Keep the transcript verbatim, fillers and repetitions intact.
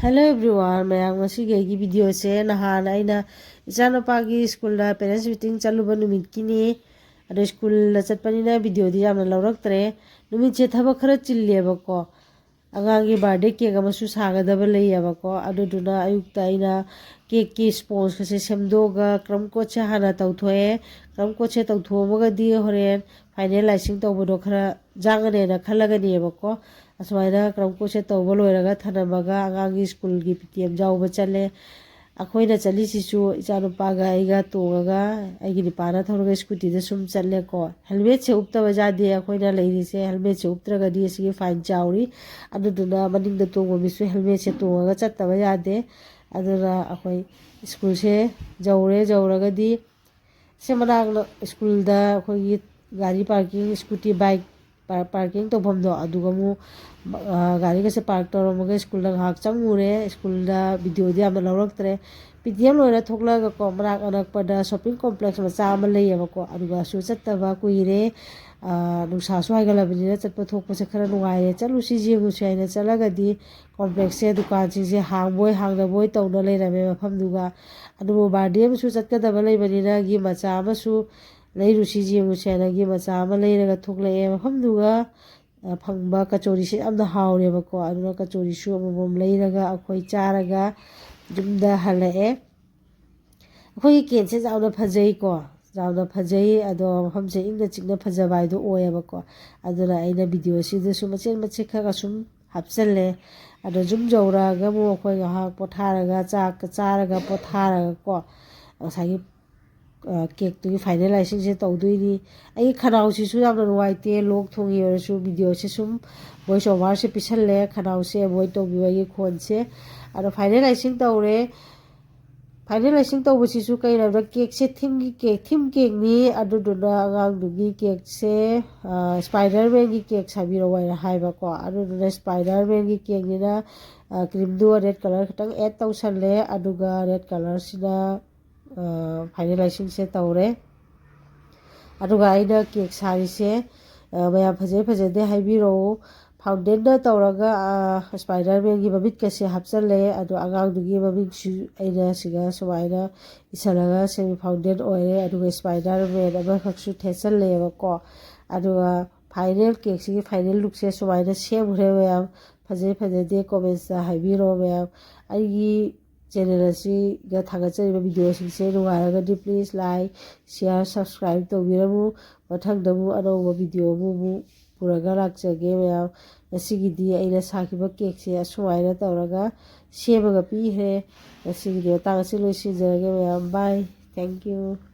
Hello everyone, ꯃꯌꯥꯝ, ꯉꯁꯤꯒꯤ ꯑꯩꯒꯤ ꯚꯤꯗꯤꯑꯣꯁꯦ ꯅꯍꯥꯟ ꯑꯩꯅ ꯏꯆꯥꯅꯨꯄꯥꯒꯤ ꯁ꯭ꯀꯨꯜꯗ parents meeting ꯆꯠꯂꯨꯕ ꯅꯨꯃꯤꯠꯀꯤꯅꯤ꯫ ꯑꯗꯣ ꯁ꯭ꯀꯨꯜꯗ ꯆꯠꯄꯅꯤꯅ ꯚꯤꯗꯤꯑꯣꯗꯤ ꯌꯥꯝꯅ ꯂꯧꯔꯛꯇ꯭ꯔꯦ꯫ ꯅꯨꯃꯤꯠꯁꯦ ꯊꯕꯛ ꯈꯔ ꯆꯤꯜꯂꯦꯕꯀꯣ꯫ ꯑꯉꯥꯡꯒꯤ birthday cake ꯑꯃꯁꯨ ꯁꯥꯒꯗꯕ ꯂꯩꯌꯦꯕꯀꯣ꯫ ꯑꯗꯨꯗꯨꯅ ꯑꯌꯨꯛꯇ ꯑꯩꯅ cakeꯀꯤ spongeꯀꯁꯦ ꯁꯦꯝꯗꯣꯛꯑꯒ crumb coatꯁꯦ ꯍꯥꯟꯅ ꯇꯧꯊꯣꯛꯑꯦ꯫ Crumb coatꯁꯦ ꯇꯧꯊꯣꯛꯑꯝꯃꯒꯗꯤ ꯍꯣꯔꯦꯟ finalizing ꯇꯧꯕꯗꯣ ꯈꯔ ꯌꯥꯡꯉꯅꯦꯅ ꯈꯜꯂꯒꯅꯦꯕꯀꯣ꯫ ꯑꯁꯨꯃꯥꯏꯅ crumb coatꯁꯦ ꯇꯧꯕ ꯂꯣꯏꯔꯒ ꯊꯅꯝꯃꯒ ꯑꯉꯥꯡꯒꯤ ꯁ꯭ꯀꯨꯜꯒꯤ ꯄꯤ ꯇꯤ ꯑꯦꯝ ꯌꯥꯎꯕ ꯆꯠꯂꯦ꯫ ꯑꯩꯈꯣꯏꯅ ꯆꯠꯂꯤꯁꯤꯁꯨ ꯏꯆꯥꯅꯨꯄꯥꯒ ꯑꯩꯒ ꯇꯣꯡꯉꯒ ꯑꯩꯒꯤ ꯅꯨꯄꯥꯅ ꯊꯧꯔꯒ ꯁ꯭ꯀꯨꯇꯤꯗ ꯁꯨꯝ ꯆꯠꯂꯦꯀꯣ꯫ Helmetꯁꯦ ꯎꯞꯇꯕ ꯌꯥꯗꯦ ꯑꯩꯈꯣꯏꯅ ꯂꯩꯔꯤꯁꯦ꯫ Helmetꯁꯦ ꯎꯞꯇ꯭ꯔꯒꯗꯤ ꯑꯁꯤꯒꯤ fine ꯆꯥꯎꯔꯤ꯫ ꯑꯗꯨꯗꯨꯅ ꯃꯅꯤꯡꯗ ꯇꯣꯡꯕ ꯃꯤꯁꯨ helmetꯁꯦ ꯇꯣꯡꯉꯒ ꯆꯠꯇꯕ ꯌꯥꯗꯦ꯫ ꯑꯗꯨꯅ ꯑꯩꯈꯣꯏ ꯁ꯭ꯀꯨꯜꯁꯦ ꯌꯧꯔꯦ꯫ ꯌꯧꯔꯒꯗꯤ ꯁꯦ ꯃꯅꯥꯛ ꯅꯛ-, ꯁ꯭ꯀꯨꯜꯗ ꯑꯩꯈꯣꯏꯒꯤ ꯒꯥꯔꯤ parking, ꯁ꯭ꯀꯨꯇꯤ, bike ꯄꯥꯔ-, parking ꯇꯧꯐꯝꯗꯣ ꯑꯗꯨꯒ ꯑꯃꯨꯛ, ꯑ, ꯒꯥꯔꯤꯒꯁꯦ park ꯇꯧꯔꯝꯃꯒ ꯁ꯭ꯀꯨꯜꯗ ꯉꯥꯏꯍꯥꯛ ꯆꯪꯉꯨꯔꯦ꯫ ꯁ꯭ꯀꯨꯜꯗ ꯚꯤꯗꯤꯑꯣꯗꯤ ꯌꯥꯝꯅ ꯂꯧꯔꯛꯇ꯭ꯔꯦ꯫ ꯄꯤ ꯇꯤ ꯑꯦꯝ ꯂꯣꯏꯔ ꯊꯣꯛꯂꯛꯑꯒꯀꯣ, ꯃꯅꯥꯛ ꯑꯅꯛꯄꯗ shopping complex ꯃꯆꯥ ꯑꯃ ꯂꯩꯌꯦꯕꯀꯣ, ꯑꯗꯨꯒꯁꯨ ꯆꯠꯇꯕ ꯀꯨꯏꯔꯦ꯫ ꯑ, ꯅꯨꯡꯁꯥꯁꯨ ꯍꯥꯏꯒꯠꯂꯕꯅꯤꯅ ꯆꯠꯄ ꯊꯣꯛꯄꯁꯦ ꯈꯔ ꯅꯨꯡꯉꯥꯏꯔꯦ꯫ ꯆꯠꯂꯨꯁꯤ ꯌꯦꯡꯉꯨꯁꯤ ꯍꯥꯏꯅ ꯆꯠꯂꯒꯗꯤ complexꯁꯦ ꯗꯨꯀꯥꯟꯁꯤꯡꯁꯦ ꯍꯥꯡꯕꯣꯏ ꯍꯥꯡꯗꯕꯣꯏ ꯇꯧꯅ ꯂꯩꯔꯝꯃꯦ ꯃꯐꯝꯗꯨꯒ꯫ ꯑꯗꯨꯕꯨ birthday ꯑꯃꯁꯨ ꯆꯠꯀꯗꯕ ꯂꯩꯕꯅꯤꯅ ꯘꯤ ꯃꯆꯥ ꯑꯃꯁꯨ ꯂꯩꯔꯨꯁꯤ ꯌꯦꯡꯉꯨꯁꯤ ꯍꯥꯏꯅ ꯘꯤ ꯃꯆꯥ ꯑꯃ ꯂꯩꯔꯒ ꯊꯣꯛꯂꯛꯑꯦ꯫ ꯃꯐꯝꯗꯨꯒ, ꯑ, ꯐꯪꯕ ꯀꯆꯣꯔꯤꯁꯦ ꯌꯥꯝꯅ ꯍꯥꯎꯔꯦꯕꯀꯣ꯫ ꯑꯗꯨꯅ ꯀꯆꯣꯔꯤꯁꯨ ꯑꯃꯃꯝ ꯂꯩꯔꯒ ꯑꯩꯈꯣꯏ ꯆꯥꯔꯒ ꯌꯨꯝꯗ ꯍꯜꯂꯛꯑꯦ꯫ ꯑꯩꯈꯣꯏꯒꯤ cakeꯁꯦ ꯌꯥꯝꯅ ꯐꯖꯩꯀꯣ, ꯌꯥꯝꯅ ꯐꯖꯩ꯫ ꯑꯗꯣ ꯃꯐꯝꯁꯦ ꯏꯪꯅ ꯆꯤꯛꯅ ꯐꯖꯕ ꯍꯥꯏꯗꯣ ꯑꯣꯏꯌꯦꯕꯀꯣ꯫ ꯑꯗꯨꯅ ꯑꯩꯅ ꯚꯤꯗꯤꯑꯣꯁꯤꯗꯁꯨ ꯃꯆꯦꯠ ꯃꯆꯦꯠ ꯈꯔ ꯁꯨꯝ ꯍꯥꯞꯆꯤꯜꯂꯦ꯫ ꯑꯗꯣ ꯌꯨꯝ ꯌꯧꯔꯛꯑꯒ ꯑꯃꯨꯛ ꯑꯩꯈꯣꯏ ꯉꯥꯏꯍꯥꯛ ꯄꯣꯊꯥꯔꯒ, ꯆꯥꯛꯀ ꯆꯥꯔꯒ ꯄꯣꯊꯥꯔꯒꯀꯣ, ꯉꯁꯥꯏꯒꯤ, ꯑ, cakeꯇꯨꯒꯤ finalizingꯁꯦ ꯇꯧꯗꯣꯏꯅꯤ꯫ ꯑꯩꯒꯤ ꯈꯅꯥꯎꯁꯤꯁꯨ ꯌꯥꯝꯅ ꯅꯨꯡꯉꯥꯏꯇꯦ, ꯂꯣꯛ ꯊꯨꯡꯉꯤ ꯑꯣꯏꯔꯁꯨ ꯚꯤꯗꯤꯑꯣꯁꯦ ꯁꯨꯝ voice overꯁꯦ ꯄꯤꯁꯜꯂꯦ, ꯈꯅꯥꯎꯁꯦ avoid ꯇꯧꯕꯤꯌꯨ ꯑꯩꯒꯤ ꯈꯣꯟꯁꯦ꯫ ꯑꯗꯣ finalizing ꯇꯧꯔꯦ꯫ Finalizing ꯇꯧꯕꯁꯤꯁꯨ ꯀꯩꯅꯣ ꯍꯥꯏꯕꯗ cakeꯁꯦ themeꯒꯤ cake, theme cakeꯅꯤ꯫ ꯑꯗꯨꯗꯨꯅ ꯑꯉꯥꯡꯗꯨꯒꯤ cakeꯁꯦ, ꯑ, Spider-Manꯒꯤ cake ꯁꯥꯕꯤꯔꯛꯑꯣ ꯍꯥꯏꯅ ꯍꯥꯏꯕꯀꯣ꯫ ꯑꯗꯨꯗꯨꯅ Spider-Manꯒꯤ cakeꯅꯤꯅ, ꯑ, creamꯗꯨ red colour ꯈꯤꯇꯪ add ꯇꯧꯁꯜꯂꯦ꯫ ꯑꯗꯨꯒ red colourꯁꯤꯅ, ꯑ, finalizingꯁꯦ ꯇꯧꯔꯦ꯫ ꯑꯗꯨꯒ ꯑꯩꯅ cake ꯁꯥꯔꯤꯁꯦ, ꯑ, ꯃꯌꯥꯝ ꯐꯖꯩ ꯐꯖꯗꯦ ꯍꯥꯏꯕꯤꯔꯛꯎ꯫ ꯐꯥꯎꯟꯗꯦꯟꯅ ꯇꯧꯔꯒ ꯏꯁꯄꯥꯏꯗꯔ ꯃꯦꯟꯒꯤ ꯃꯃꯤꯠꯀꯁꯦ ꯍꯥꯞꯆꯜꯂꯦ꯫ ꯑꯗꯣ ꯑꯉꯥꯡꯗꯨꯒꯤ ꯃꯃꯤꯡꯁꯨ ꯑꯩꯅ ꯁꯤꯒ ꯁꯨꯃꯥꯏꯅ ꯏꯁꯜꯂꯒ ꯁꯦꯃꯤ ꯐꯥꯎꯟꯗꯦꯟ ꯑꯣꯏꯔꯦ꯫ ꯑꯗꯨꯒ ꯏꯁꯄꯥꯏꯗꯔ ꯃꯦꯟ ꯑꯃꯈꯛꯁꯨ ꯊꯦꯠꯆꯜꯂꯦꯕꯀꯣ꯫ ꯑꯗꯨꯒ ꯐꯥꯏꯅꯦꯜ ꯀꯦꯛꯁꯤꯒꯤ ꯐꯥꯏꯅꯦꯜ ꯂꯨꯛꯁꯦ ꯁꯨꯃꯥꯏꯅ ꯁꯦꯝꯈ꯭ꯔꯦ ꯃꯌꯥꯝ꯫ ꯐꯖꯩ ꯐꯖꯗꯦ ꯀꯣꯃꯦꯟꯁꯇ ꯍꯥꯏꯕꯤꯔꯣ ꯃꯌꯥꯝ꯫ ꯑꯩꯒꯤ ꯆꯦꯅꯦꯜ ꯑꯁꯤꯒ ꯊꯥꯒꯠꯆꯔꯤꯕ ꯚꯤꯗꯤꯑꯣꯁꯤꯡꯁꯦ ꯅꯨꯡꯉꯥꯏꯔꯒꯗꯤ please like, share, subscribe ꯇꯧꯕꯤꯔꯝꯃꯨ꯫ ꯃꯊꯪꯗ ꯑꯃꯨꯛ ꯑꯅꯧꯕ ꯚꯤꯗꯤꯑꯣ ꯑꯃꯨꯛ ꯑꯃꯨꯛ ꯄꯨꯔꯒ ꯂꯥꯛꯆꯒꯦ ꯃꯌꯥꯝ꯫ ꯉꯁꯤꯒꯤꯗꯤ ꯑꯩꯅ ꯁꯥꯈꯤꯕ ꯀꯦꯛꯁꯦ ꯑꯁꯨꯃꯥꯏꯅ ꯇꯧꯔꯒ ꯁꯦꯝꯃꯒ ꯄꯤꯈ꯭ꯔꯦ꯫ ꯉꯁꯤꯒꯤꯗꯤ ꯃꯇꯥꯡ ꯑꯁꯤ ꯂꯣꯏꯁꯤꯟꯖꯔꯒꯦ ꯃꯌꯥꯝ꯫ Bye. Thank you.